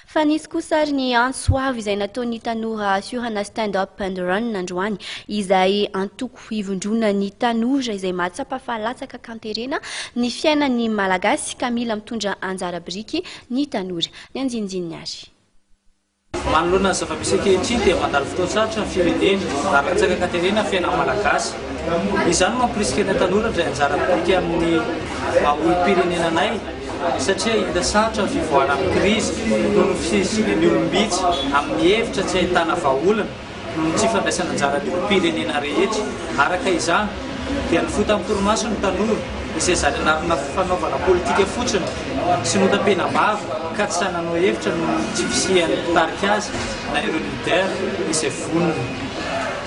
Fa nisy kosa ary ny antso avo izay nataon'ny tanora Siorana Stand Up and Run androany, izay antoko ivondronan'ny tanora izay mahatsapa fa latsaka an-kanterena ny fiainan'ny Malagasy ka mila mitondra anjara biriky ny tanora. Ny andinindininy ary. Manoloana ny zava-misy ankehitriny dia mandalo fotoan-tsarotra ny firenena ary latsaka an-katerena ny fiainan'ny Malagasy. Izany no mampirisika ny tanora handray anjara biriky amin'ny maha olom-pirenena anay satria hita sarotra ny fivoahana amin'ny krizy noho ny fisizin'ny olom-bitsy amin'ny hevitra tsy ahitana vahaolana noho ny tsy fandraisana anjaran'ny olom-pirenena rehetra. Araka izany, dia nifoha tamin'ny torimaso ny tanora izay zary anarina fanaovana politika fotsiny sy notampenam-bava ka tsy sahy nanao hevitra noho ny tsy fisian'ny mpitarika azy na ireo leader izay vonona.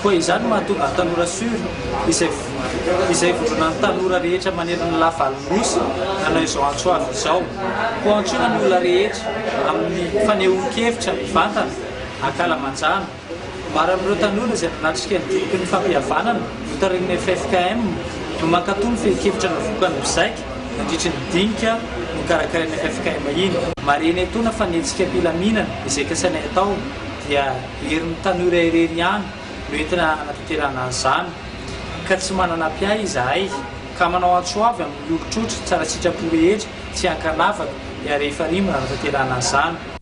Koa izany no mahatonga ny Tanora Sur, izay izay ivondronan'ny tanora rehetra manerana ny lavalon'Nosy nanao izao antso avo izao. Koa antsoina ny olona rehetra amin'ny fanehoan-kevitra mivantana ankalamanjana. Maro amin'ireo tanora izay nanatrika ny diniky ny fampihavanana notarihin'ny ffkm no mankatò ny fehin-kevitra navoakan'ny mpizaika nandritry ny dinika nokarakarain'ny ffkm iny. Marihina etoana fa ny hetsika am-pilaminana izay kasainay atao dia herin'ny tanora irery ihany no entina hanatanterahana an'izany ka tsy manana mpiahy izahay ka manao antso avy amin'ny olon-tsotra tsara sitrapo rehetra tsy ankanavaka hiara-hifarimbona hanatanterahana an'izany.